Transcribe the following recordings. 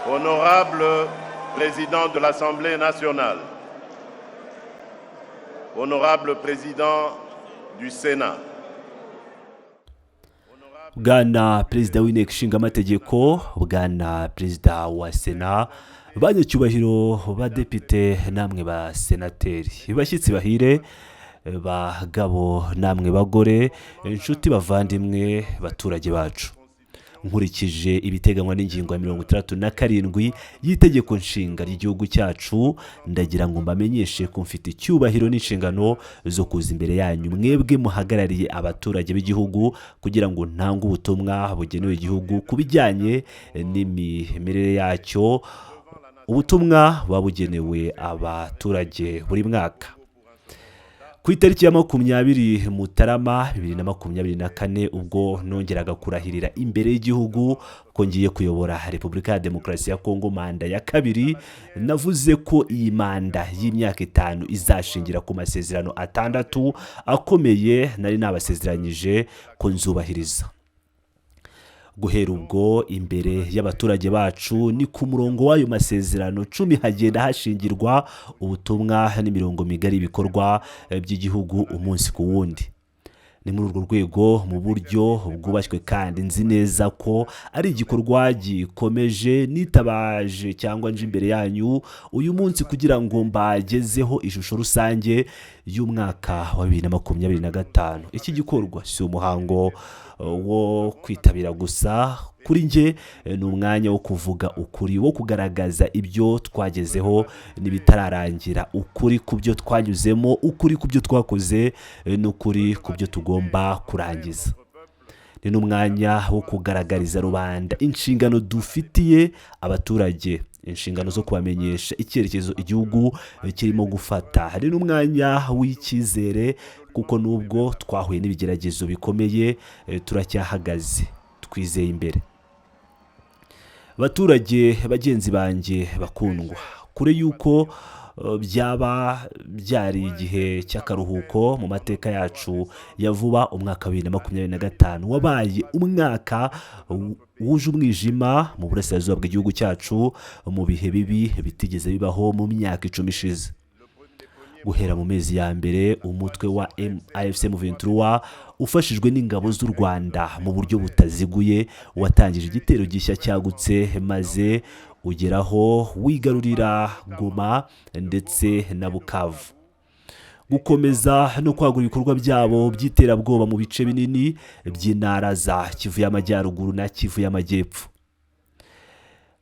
Honorable Président de l'Assemblée nationale, Honorable Président du Sénat, Bwana Perezida w'Inteko Ishinga Amategeko, Bwana Perezida wa Sena, banyacyubahiro badepite namwe ba senateri, bashyitsi bahire, bagabo namwe bagore, inshuti, bavandimwe, baturage bacu, nkurikije ibiteganywa n'ingingo ya 67 y'Itegeko Nshinga ry'igihugu cyacu, ndagira ngo mbamenyeshe ko mfite icyubahiro n'inshingano zo kuza imbere yanyu mwebwe muhagarariye abaturage b'igihugu kugira ngo ntange ubutumwa bugenewe igihugu ku bijyanye n'imimerere yacyo, ubutumwa buba bugenewe abaturage buri mwaka. Ku itariki ya 20 Mutarama 2024, ubwo nongeraga kurahirira imbere y'igihugu ko ngiye kuyobora Repubulika ya Demokarasi ya Kongo manda ya kabiri, navuze ko iyi manda y'imyaka 5 izashingira ku masezerano atandatu akomeye nari nabasezeranyije ko nzubahiriza. Guhera ubwo, imbere y'abaturage bacu, ni ku murongo w'ayo masezerano 10 hagenda hashingirwa ubutumwa n'imirongo migari y'ibikorwa by'igihugu umunsi ku wundi. Ni muri urwo rwego, mu buryo bwubashywe kandi nzi neza ko ari igikorwa gikomeje, nitabaje cyangwa nje imbere yanyu uyu munsi kugira ngo mbagezeho ishusho rusange y'umwaka wa 2025. Iki gikorwa si umuhango wo kwitabira gusa kuri njye, ni umwanya wo kuvuga ukuri, wo kugaragaza ibyo twagezeho n'ibitararangira, ukuri ku byo twanyuzemo, ukuri ku byo twakoze n'ukuri ku byo tugomba kurangiza. Ni n'umwanya wo kugaragariza rubanda inshingano dufitiye abaturage, inshingano zo kubamenyesha icyerekezo igihugu kirimo gufata. Hari n'umwanya w'icyizere, kuko nubwo twahuye n'ibigeragezo bikomeye, turacyahagaze twizeye imbere. Baturage bagenzi banjye bakundwa, kure y'uko byaba byari igihe cy'akaruhuko mu mateka yacu ya vuba, umwaka wa 2025 wabaye umwaka wuje umwijima mu burasirazuba bw'igihugu cyacu, mu bihe bibi bitigeze bibaho mu myaka 10 ishize. Guhera mu mezi ya mbere, umutwe wa AFC M23 ufashijwe n'ingabo z'u Rwanda mu buryo butaziguye watangije igitero gishya cyagutse, maze ugeraho wigarurira Goma ndetse na Bukavu, gukomeza no kwagura ibikorwa byabo by'iterabwoba mu bice binini by'intara za Kivu y'Amajyaruguru na Kivu y'Amajyepfo.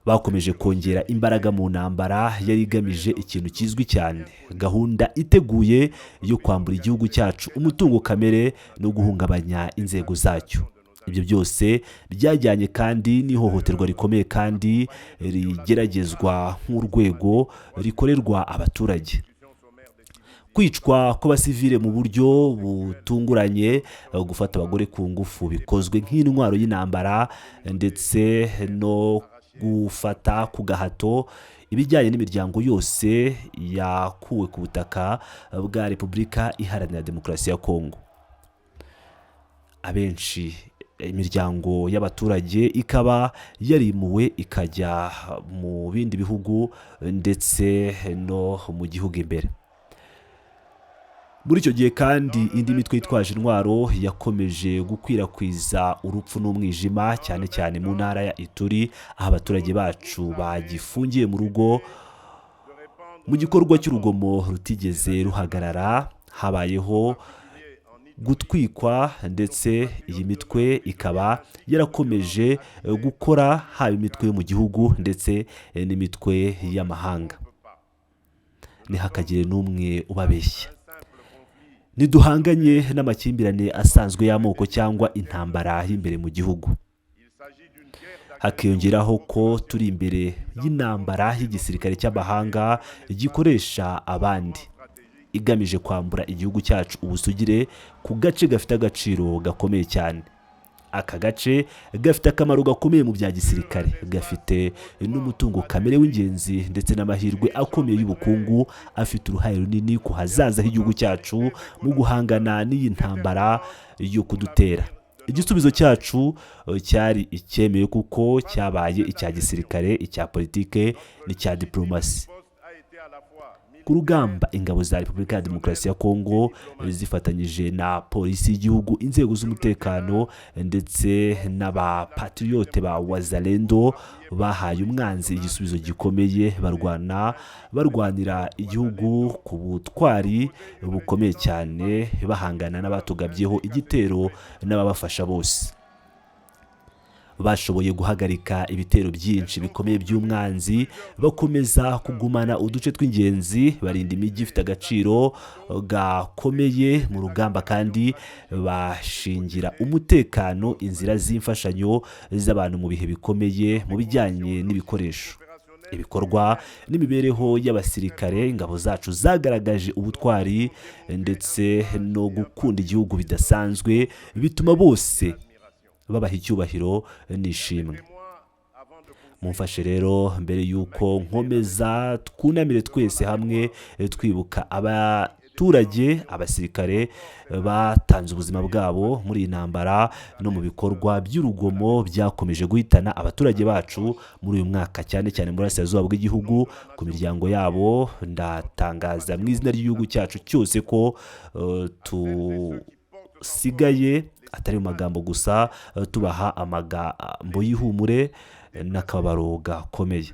Bakomeje kongera imbaraga mu ntambara yari igamije ikintu kizwi cyane: gahunda iteguye yo kwambura igihugu cyacu umutungo kamere no guhungabanya inzego zacyo. Ibyo byose byajyanye kandi n'ihohoterwa rikomeye kandi rigeragezwa nk'urwego rikorerwa abaturage, kwicwa kw'abasivile mu buryo butunguranye, gufata abagore ku ngufu bikozwe nk'intwaro y'intambara, ndetse no gufata ku gahato ibijyanye n'imiryango yose yakuwe ku butaka bwa Repubulika Iharanira Demokarasi ya Kongo. Abenshi imiryango y'abaturage ikaba yarimuwe ikajya mu bindi bihugu ndetse no mu gihugu imbere. Muri icyo gihe kandi, indi mitwe yitwaje intwaro yakomeje gukwirakwiza urupfu n'umwijima, cyane cyane mu ntara ya Ituri, aho abaturage bacu bagifungiye mu rugo mu gikorwa cy'urugomo rutigeze ruhagarara. Habayeho gutwikwa, ndetse iyi mitwe ikaba yarakomeje gukora, haba imitwe yo mu gihugu ndetse n'imitwe y'amahanga. Ntihakagire n'umwe ubabeshya: ntiduhanganye n'amakimbirane asanzwe y'amoko cyangwa intambara y'imbere mu gihugu. Hakiyongeraho ko turi imbere y'intambara y'igisirikare cy'amahanga gikoresha abandi, igamije kwambura igihugu cyacu ubusugire ku gace gafite agaciro gakomeye cyane. Aka gace gafite akamaro gakomeye mu bya gisirikare, gafite n'umutungo kamere w'ingenzi ndetse n'amahirwe akomeye y'ubukungu afite uruhare runini ku hazaza h'igihugu cyacu. Mu guhangana n'iyi ntambara yo kudutera Igisubizo cyacu cyari icyemewe kuko cyabaye icya gisirikare, icya politike n'icya diplomasi. Ku rugamba, ingabo za Repubulika ya Demokarasi ya Kongo zifatanyije na polisi y'igihugu, inzego z'umutekano ndetse n'abapatriyote ba Wazalendo bahaye umwanzi igisubizo gikomeye, barwana barwanira igihugu ku butwari bukomeye cyane, bahangana n'abatugabyeho igitero n'ababafasha bose. Bashoboye guhagarika ibitero byinshi bikomeye by'umwanzi, bakomeza kugumana uduce tw'ingenzi, barinda imijyi ifite agaciro gakomeye mu rugamba, kandi bashingira umutekano inzira z'imfashanyo z'abantu mu bihe bikomeye mu bijyanye n'ibikoresho, ibikorwa n'imibereho y'abasirikare. Ingabo zacu zagaragaje ubutwari ndetse no gukunda igihugu bidasanzwe, bituma bose babaha icyubahiro n'ishimwe. Mumfashe rero mbere y'uko nkomeza, twunamire twese hamwe twibuka abaturage, abasirikare batanze ubuzima bwabo muri iyi ntambara no mu bikorwa by'urugomo byakomeje guhitana abaturage bacu muri uyu mwaka, cyane cyane mu burasirazuba bw'igihugu. Ku miryango yabo, ndatangaza mu izina ry'igihugu cyacu cyose ko tusigaye atari mu magambo gusa, tubaha amagambo y'ihumure n'akababaro gakomeye.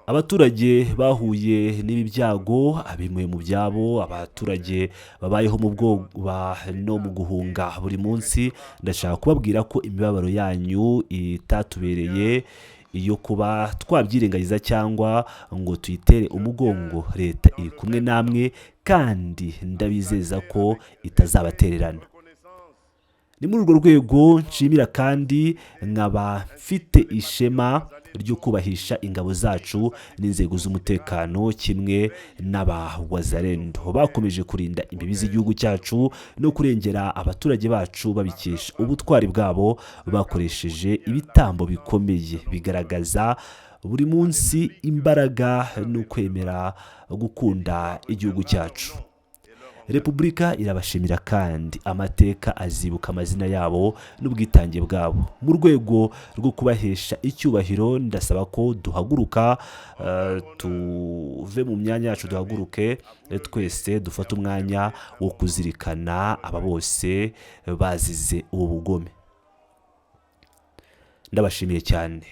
Abaturage bahuye n'ibi byago, abimuwe mu byabo, abaturage babayeho mu bwoba no mu guhunga buri munsi, ndashaka kubabwira ko imibabaro yanyu itatubereye iyo kuba twabyirengagiza cyangwa ngo tuyitere umugongo. Leta iri kumwe namwe kandi ndabizeza ko itazabatererana. Ni muri urwo rwego nshimira kandi nkaba mfite ishema ryo kubahisha ingabo zacu n'inzego z'umutekano kimwe n'abawazarendo bakomeje kurinda imbibi z'igihugu cyacu no kurengera abaturage bacu babikesha ubutwari bwabo, bakoresheje ibitambo bikomeye bigaragaza buri munsi imbaraga no kwemera gukunda igihugu cyacu. Repubulika irabashimira kandi amateka azibuka amazina yabo n'ubwitange bwabo. Mu rwego rwo kubahesha icyubahiro, ndasaba ko duhaguruka, tuve mu myanya yacu, duhaguruke twese, dufate umwanya wo kuzirikana aba bose bazize ubu bugome. Ndabashimiye cyane,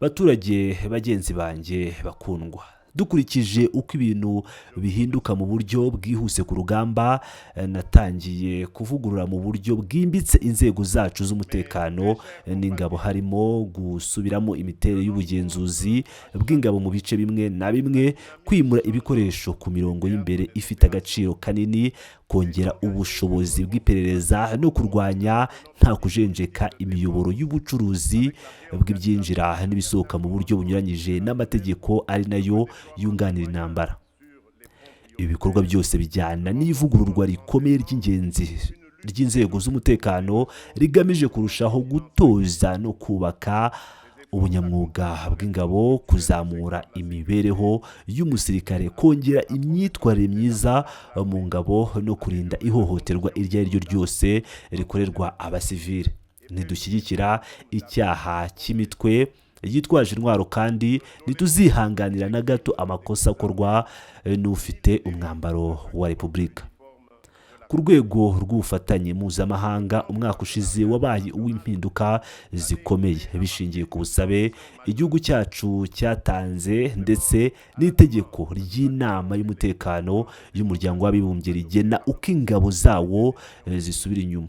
baturage bagenzi banjye bakundwa. Dukurikije uko ibintu bihinduka mu buryo bwihuse ku rugamba, natangiye kuvugurura mu buryo bwimbitse inzego zacu z'umutekano n'ingabo, harimo gusubiramo imiterere y'ubugenzuzi bw'ingabo mu bice bimwe na bimwe, kwimura ibikoresho ku mirongo y'imbere ifite agaciro kanini, kongera ubushobozi bw'iperereza no kurwanya nta kujenjeka imiyoboro y'ubucuruzi bw'ibyinjira n'ibisohoka mu buryo bunyuranyije n'amategeko, ari nayo yunganira intambara. Ibi bikorwa byose bijyana n'ivugururwa rikomeye ry'ingenzi ry'inzego z'umutekano rigamije kurushaho gutoza no kubaka ubunyamwuga bw'ingabo, kuzamura imibereho y'umusirikare, kongera imyitwarire myiza mu ngabo no kurinda ihohoterwa iryo ari ryo ryose rikorerwa abasivile. Ntidushyigikira icyaha cy'imitwe yitwaje intwaro kandi ntituzihanganira na gato amakosa akorwa n'ufite umwambaro wa repubulika. Ku rwego rw'ubufatanye mpuzamahanga, umwaka ushize wabaye uw'impinduka zikomeye bishingiye ku busabe igihugu cyacu cyatanze ndetse n'itegeko ry'inama y'umutekano y'umuryango w'abibumbye rigena uko ingabo zawo zisubira inyuma.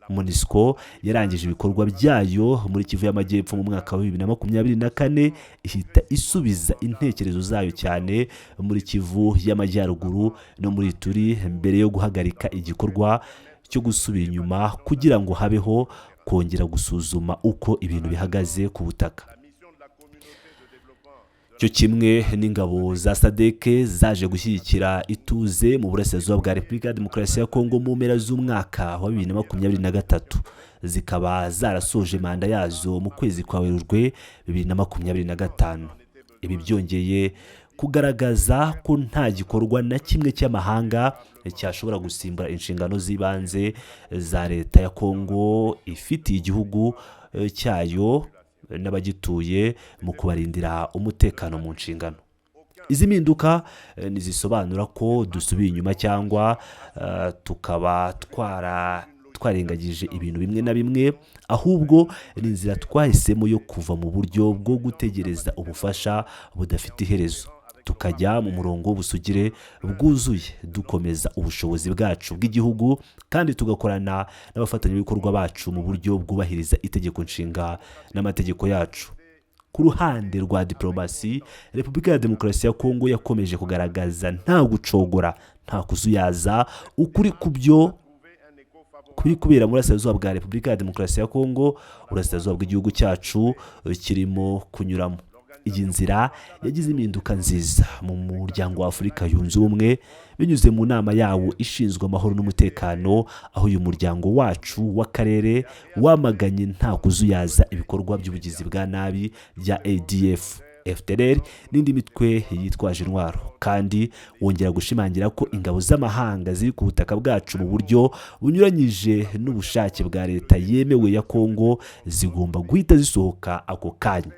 MONUSCO yarangije ibikorwa byayo muri Kivu y'Amajyepfo mu mwaka wa 2024, ihita isubiza intekerezo zayo cyane muri Kivu y'Amajyaruguru no muri Ituri mbere yo guhagarika igikorwa cyo gusubira inyuma kugira ngo habeho kongera gusuzuma uko ibintu bihagaze ku butaka. Cyo kimwe n'ingabo za SADC zaje gushyigikira ituze mu burasirazuba bwa Repubulika ya Demokarasi ya Kongo mu mpera z'umwaka wa 2023, zikaba zarasoje manda yazo mu kwezi kwa Werurwe 2025. Ibi byongeye Kugaragaza ko nta gikorwa na kimwe cy'amahanga cyashobora gusimbura inshingano z'ibanze za Leta ya Kongo ifitiye igihugu cyayo n'abagituye mu kubarindira umutekano mu nshingano. Izi mpinduka ntizisobanura ko dusubiye inyuma cyangwa tukaba twarengagije ibintu bimwe na bimwe, ahubwo ni inzira twahisemo yo kuva mu buryo bwo gutegereza ubufasha budafite iherezo, tukajya mu murongo w'ubusugire bwuzuye, dukomeza ubushobozi bwacu bw'igihugu kandi tugakorana n'abafatanyabikorwa bacu mu buryo bwubahiriza Itegeko Nshinga n'amategeko yacu. Ku ruhande rwa diporomasi, Repubulika ya Demokarasi ya Kongo yakomeje kugaragaza nta gucogora, nta kuzuyaza, ukuri ku byo kuri kubera Burasirazuba bwa Repubulika ya Demokarasi ya Kongo, Burasirazuba bw'igihugu cyacu kirimo kunyuramo. Iyi nzira yagize impinduka nziza mu Muryango wa Afurika Yunze Ubumwe binyuze mu nama yawo ishinzwe amahoro n'umutekano, aho uyu muryango wacu w'akarere wamaganye nta kuzuyaza ibikorwa by'ubugizi bwa nabi bya ADF, FDLR n'indi mitwe yitwaje intwaro, kandi wongera gushimangira ko ingabo z'amahanga ziri ku butaka bwacu mu buryo bunyuranyije n'ubushake bwa leta yemewe ya Kongo zigomba guhita zisohoka ako kanya.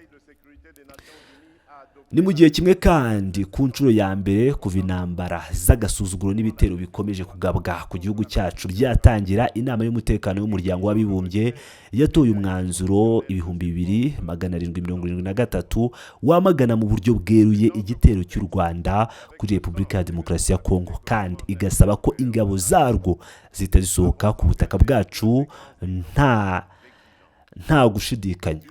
Ni mu gihe kimwe kandi, ku nshuro ya mbere kuva intambara z'agasuzuguro n'ibitero bikomeje kugabwa ku gihugu cyacu byatangira, Inama y'Umutekano y'Umuryango w'Abibumbye yatoye umwanzuro 2773 wamagana mu buryo bweruye igitero cy'u Rwanda kuri Repubulika ya Demokarasi ya Kongo, kandi igasaba ko ingabo zarwo zihita zisohoka ku butaka bwacu nta gushidikanya.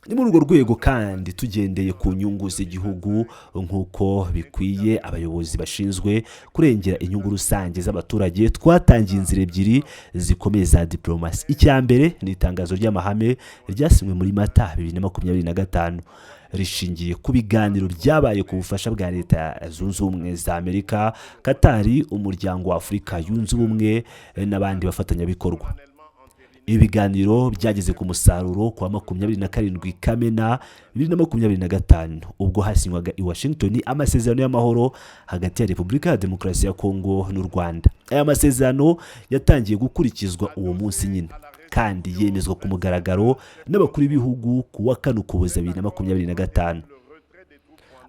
Ni muri urwo rwego kandi, tugendeye ku nyungu z'igihugu nk'uko bikwiye abayobozi bashinzwe kurengera inyungu rusange z'abaturage, twatangiye inzira ebyiri zikomeye za diporomasi. Icya mbere ni itangazo ry'amahame ryasinywe muri Mata 2025, rishingiye ku biganiro byabaye ku bufasha bwa Leta Zunze Ubumwe za Amerika, Katari, Umuryango wa Afurika Yunze Ubumwe n'abandi bafatanyabikorwa. Ibi biganiro byageze ku musaruro ku wa 27 Kamena 2025, ubwo hasinywaga i Washington amasezerano y'amahoro hagati ya Repubulika ya Demokarasi ya Kongo n'u Rwanda. Aya masezerano yatangiye gukurikizwa uwo munsi nyine, kandi yemezwa ku mugaragaro n'abakuru b'ibihugu ku wa 4 Ukuboza 2025.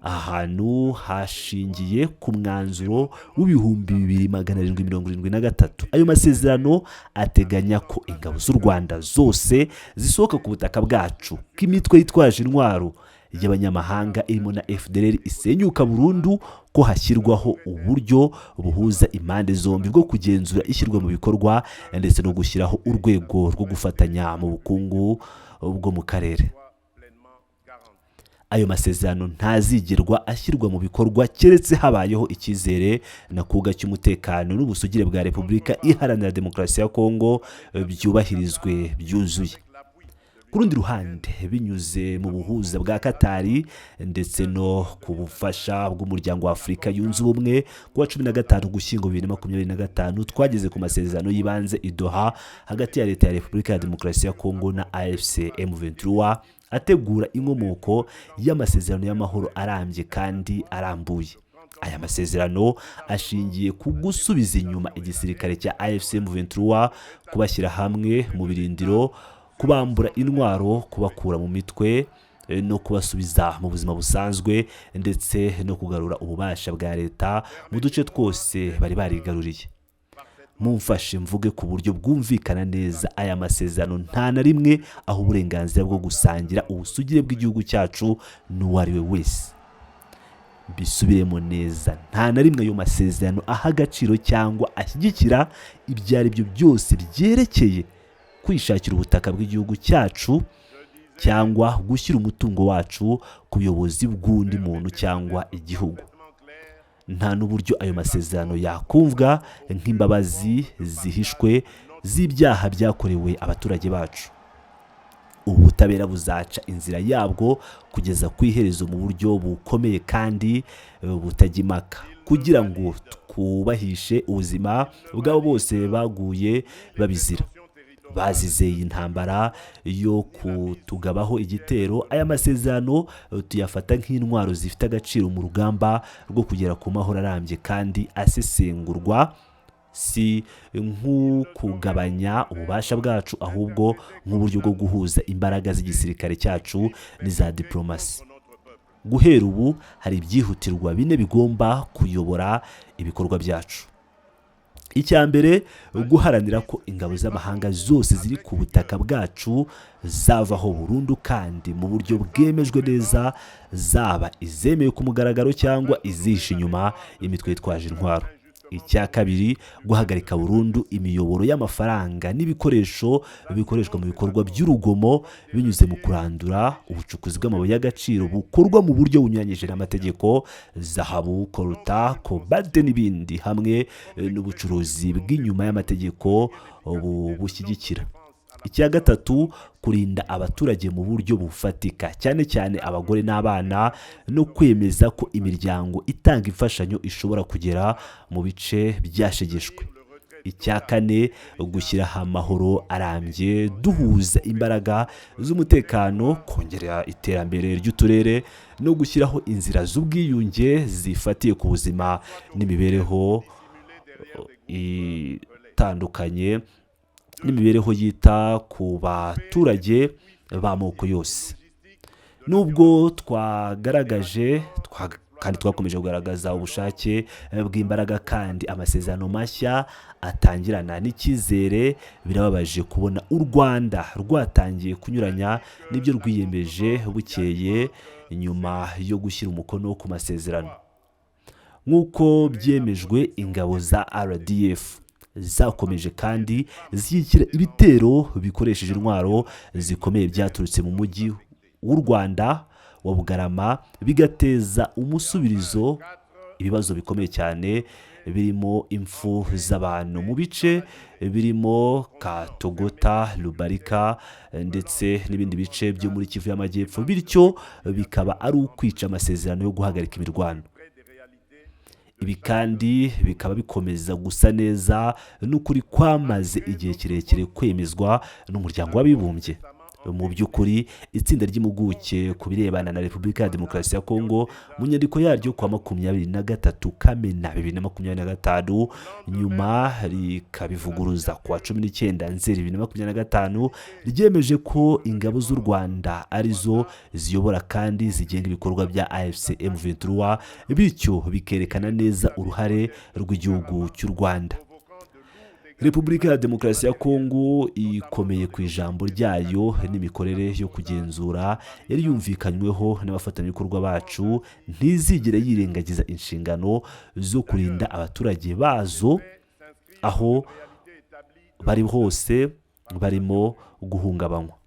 Ahantu hashingiye ku mwanzuro w'2773. Ayo masezerano ateganya ko ingabo z'u Rwanda zose zisohoka ku butaka bwacu, ko imitwe yitwaje intwaro y'abanyamahanga irimo na FDLR isenyuka burundu, ko hashyirwaho uburyo buhuza impande zombi bwo kugenzura ishyirwa mu bikorwa, ndetse no gushyiraho urwego rwo gufatanya mu bukungu bwo mu karere. Ayo masezerano ntazigerwa ashyirwa mu bikorwa keretse habayeho icyizere nakuga cy'umutekano n'ubusugire bwa Repubulika Iharanira Demokarasi ya Kongo byubahirizwe byuzuye. Ku rundi ruhande, binyuze mu buhuza bwa Katari ndetse no ku bufasha bw'Umuryango wa Afurika Yunze Ubumwe, ku wa 15 Ugushyingo 2025 twageze ku masezerano y'ibanze i Doha hagati ya Leta ya Repubulika ya Demokarasi ya Kongo na AFC M23, ategura inkomoko y'amasezerano y'amahoro arambye kandi arambuye. Aya masezerano ashingiye ku gusubiza inyuma igisirikare cya AFC M23, kubashyira hamwe mu birindiro, kubambura intwaro, kubakura mu mitwe no kubasubiza mu buzima busanzwe, ndetse no kugarura ububasha bwa leta mu duce twose bari barigaruriye. Mumfashe mvuge ku buryo bwumvikana neza: aya masezerano nta na rimwe aho uburenganzira bwo gusangira ubusugire bw'igihugu cyacu n'uwo ari we wese. Mbisubiremo neza: nta na rimwe ayo masezerano aha agaciro cyangwa ashyigikira ibyo ari byo byose byerekeye kwishakira ubutaka bw'igihugu cyacu cyangwa gushyira umutungo wacu ku buyobozi bw'undi muntu cyangwa igihugu. Nta n'uburyo ayo masezerano yakumvwa nk'imbabazi zihishwe z'ibyaha byakorewe abaturage bacu. Ubu butabera buzaca inzira yabwo kugeza ku iherezo mu buryo bukomeye kandi butajya impaka, kugira ngo twubahishe ubuzima bw'abo bose baguye babizira. Bazize iyi ntambara yo kutugabaho igitero. Aya masezerano tuyafata nk'intwaro zifite agaciro mu rugamba rwo kugera ku mahoro arambye kandi asesengurwa si nk'ukugabanya ububasha bwacu, ahubwo nk'uburyo bwo guhuza imbaraga z'igisirikare cyacu n'iza diplomasi. Guhera ubu hari ibyihutirwa bine bigomba kuyobora ibikorwa byacu. Icya mbere, guharanira ko ingabo z'amahanga zose ziri ku butaka bwacu zavaho burundu kandi mu buryo bwemejwe neza, zaba izemewe ku mugaragaro cyangwa izihishe inyuma imitwe yitwaje intwaro. Icya kabiri, guhagarika burundu imiyoboro y'amafaranga n'ibikoresho bikoreshwa mu bikorwa by'urugomo binyuze mu kurandura ubucukuzi bw'amabuye y'agaciro bukorwa mu buryo bunyuranyije n'amategeko, zahabu, koruta, kobalte n'ibindi, hamwe n'ubucuruzi bw'inyuma y'amategeko bushyigikira. Icya gatatu, kurinda abaturage mu buryo bufatika, cyane cyane abagore n'abana, no kwemeza ko imiryango itanga imfashanyo ishobora kugera mu bice byashegeshwe. Icya kane, gushyiraho amahoro arambye duhuza imbaraga z'umutekano, kongera iterambere ry'uturere no gushyiraho inzira z'ubwiyunge zifatiye ku buzima n'imibereho itandukanye n'imibereho yita ku baturage b'amoko yose. Nubwo twagaragaje kandi twakomeje kugaragaza ubushake bw'imbaraga kandi amasezerano mashya atangirana n'icyizere, birababaje kubona u Rwanda rwatangiye kunyuranya n'ibyo rwiyemeje bukeye nyuma yo gushyira umukono ku masezerano. Nk'uko byemejwe, ingabo za RDF zakomeje kandi zishyigikira ibitero bikoresheje intwaro zikomeye byaturutse mu mujyi w'u Rwanda wa Bugarama, bigateza umusubirizo ibibazo bikomeye cyane birimo impfu z'abantu mu bice birimo Katogota, Rubarika ndetse n'ibindi bice byo muri Kivu y'Amajyepfo, bityo bikaba ari ukwica amasezerano yo guhagarika imirwano. Ibi kandi bikaba bikomeza gusa neza n'ukuri kwamaze igihe kirekire kwemezwa n'Umuryango w'Abibumbye. Mu by'ukuri, itsinda ry'impuguke ku birebana na Repubulika ya Demokarasi ya Kongo, mu nyandiko yaryo kwa 23 Kamena 2025, nyuma rikabivuguruza kuwa 19 Nzeri 2025, ryemeje ko ingabo z'u Rwanda arizo ziyobora kandi zigenga ibikorwa bya AFC M23, bityo bikerekana neza uruhare rw'igihugu cy'u Rwanda. Repubulika ya Demokarasi ya Kongo ikomeye ku ijambo ryayo n'imikorere yo kugenzura yari yumvikanyweho n'abafatanyabikorwa bacu, ntizigere yirengagiza inshingano zo kurinda abaturage bazo aho bari hose barimo guhungabanywa.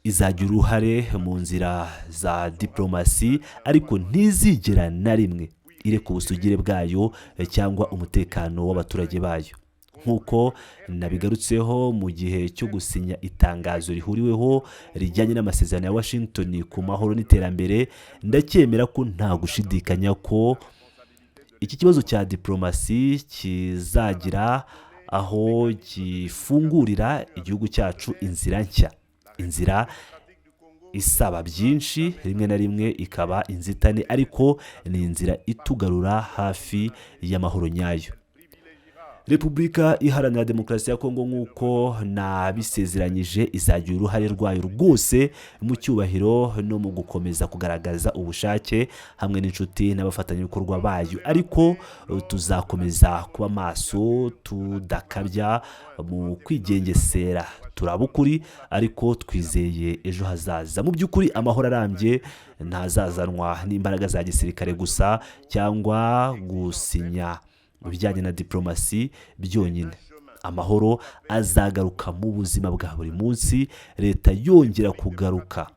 Izagira uruhare mu nzira za diplomasi, ariko ntizigera na rimwe ireka ubusugire bwayo cyangwa umutekano w'abaturage bayo. Nk'uko nabigarutseho mu gihe cyo gusinya itangazo rihuriweho rijyanye n'amasezerano ya Washington ku mahoro n'iterambere, ndacyemera ko nta gushidikanya ko iki kibazo cya diplomasi kizagira aho gifungurira igihugu cyacu inzira nshya, inzira isaba byinshi, rimwe na rimwe ikaba inzitane, ariko ni inzira itugarura hafi y'amahoro nyayo. Repubulika Iharanira Demokarasi ya Kongo, nk'uko nabisezeranyije, izagira uruhare rwayo rwose mu cyubahiro no mu gukomeza kugaragaza ubushake hamwe n'inshuti n'abafatanyabikorwa bayo, ariko tuzakomeza kuba maso tudakabya mu kwigengesera. Turaba ukuri, ariko twizeye ejo hazaza. Mu by'ukuri, amahoro arambye ntazazanwa n'imbaraga za gisirikare gusa cyangwa gusinya mu bijyanye na diplomasi byonyine. Amahoro azagaruka mu buzima bwa buri munsi, leta yongera kugaruka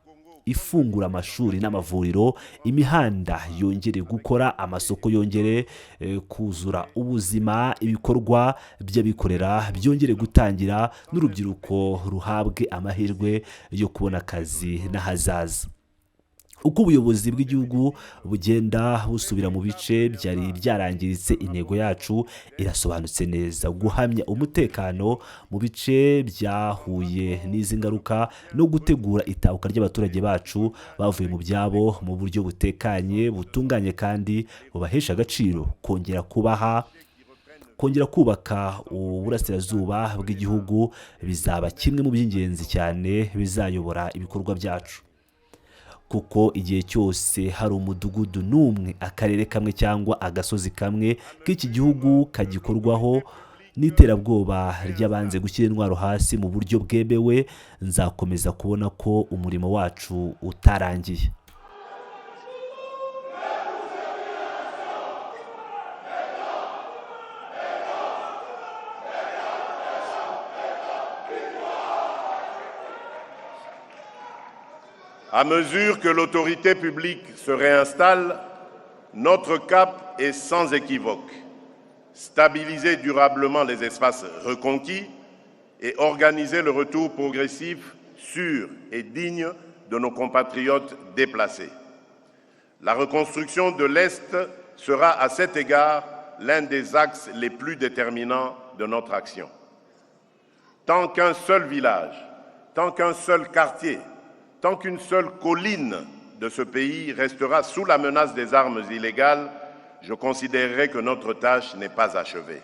ifungura amashuri n'amavuriro, imihanda yongere gukora, amasoko yongere kuzura ubuzima, ibikorwa by'abikorera byongere gutangira, n'urubyiruko ruhabwe amahirwe yo kubona akazi n'ahazaza. Uko ubuyobozi bw'igihugu bugenda busubira mu bice byari byarangiritse, intego yacu irasobanutse neza: guhamya umutekano mu bice byahuye n'izi ngaruka no gutegura itahuka ry'abaturage bacu bavuye mu byabo mu buryo butekanye, butunganye kandi bubahesha agaciro. Kongera kubaha, kongera kubaka uburasirazuba bw'igihugu bizaba kimwe mu by'ingenzi cyane bizayobora ibikorwa byacu, kuko igihe cyose hari umudugudu n'umwe, akarere kamwe cyangwa agasozi kamwe k'iki gihugu kagikorwaho n'iterabwoba ry'abanze gushyira intwaro hasi mu buryo bwemewe, nzakomeza kubona ko umurimo wacu utarangiye. À mesure que l'autorité publique se réinstalle, notre cap est sans équivoque. Stabiliser durablement les espaces reconquis et organiser le retour progressif, sûr et digne de nos compatriotes déplacés. La reconstruction de l'Est sera à cet égard l'un des axes les plus déterminants de notre action. Tant qu'un seul village, tant qu'un seul quartier, tant qu'une seule colline de ce pays restera sous la menace des armes illégales, je considérerai que notre tâche n'est pas achevée.